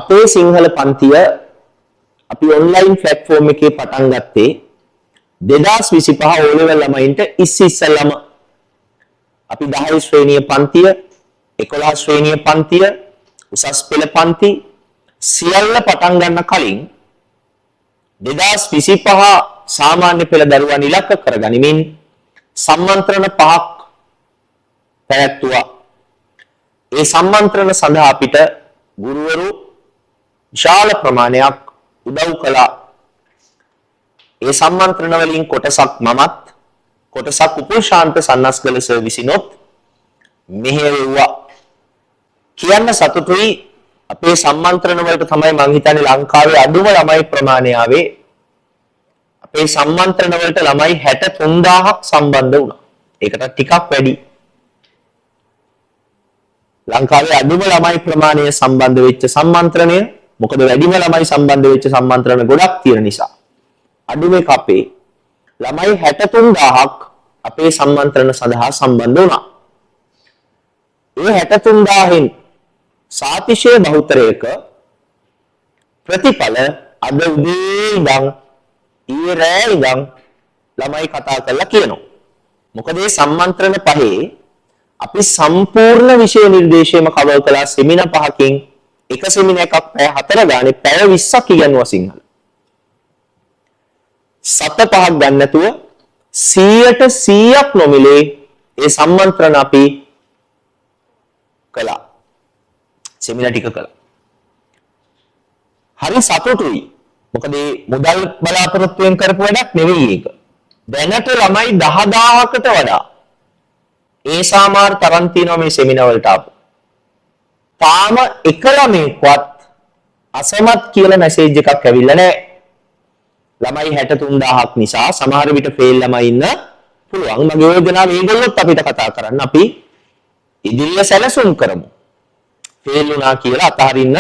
අපේ සිංහල පන්තිය අපි online platform එකේ පටන් ගත්තේ 2025 ඕ ලෙවල් ළමයින්ට ඉස්සෙල්ලම අපි 10 ශ්‍රේණිය පන්තිය, 11 ශ්‍රේණිය පන්තිය, උසස් පෙළ පන්ති සියල්ල පටන් ගන්න කලින් 2025 සාමාන්‍ය පෙළ දරුවන් ඉලක්ක කරගනිමින් සම්මන්ත්‍රණ පහක් පැවැත්වුවා. ඒ සම්මන්ත්‍රණ සඳහා අපිට ගුරුවරු විශාල ප්‍රමාණයක් උදව් කළා. ඒ සම්මන්ත්‍රණ වලින් කොටසක් මමත්, කොටසක් උපුල් ශාන්ත සන්නස්ගල සර් විසිනොත් මෙහෙයුවා. කියන්න සතුටුයි, අපේ සම්මන්ත්‍රණ වලට තමයි මං හිතන්නේ ලංකාවේ අඩුම ළමයි ප්‍රමාණය ආවේ. අපේ සම්මන්ත්‍රණ වලට ළමයි 63,000ක් සම්බන්ධ වුණා. ඒකට ටිකක් වැඩි. ලංකාවේ අඩුම ළමයි ප්‍රමාණය සම්බන්ධ වෙච්ච සම්මන්ත්‍රණය, මොකද වැඩිම ළමයි සම්බන්ධ වෙච්ච සම්මන්ත්‍රණ ගොඩක් තියෙන නිසා. අඩුම එක අපේ ළමයි 63,000ක් අපේ සම්මන්ත්‍රණ සඳහා සම්බන්ධ වුණා. ඒ 63,000න් සාතිශය බහුතරයක ප්‍රතිඵල අද උදේ ඉඳන්, ඊයේ රෑ ඉඳන් ළමයි කතා කරලා කියනවා. මොකද මේ සම්මන්ත්‍රණ පහේ අපි සම්පූර්ණ විෂය නිර්දේශයම කවර් කළා සෙමිනා පහකින්. එක සෙමිනා එකක් පැය 4 ගානේ, පැය 20ක් ඉගෙනුවා සිංහල. සත පහක් ගන්න නැතුව 100ට 100ක් නොමිලේ ඒ සම්මන්ත්‍රණ අපි කළා. සෙමිනා ටික කළා. හරි සතුටුයි. මොකද මේ මුදල් බලාපොරොත්තුවෙන් කරපු වැඩක් නෙවෙයි ඒක. දැනට ළමයි 10,000කට වඩා ඒ සාමාර තරම් තියෙනවා මේ සෙමිනා වලට ආපු. තාම එක ළමයෙක්වත් අසමත් කියලා මැසේජ් එකක් ඇවිල්ලා නැහැ. ළමයි 63,000ක් නිසා සමහර විට ෆේල් ළමයි ඉන්න පුළුවන්. මගේ යෝජනාව මේගොල්ලොත් අපිට කතා කරන්න, අපි ඉදිරිය සැලසුම් කරමු. ෆේල් වුණා කියලා අතහරින්න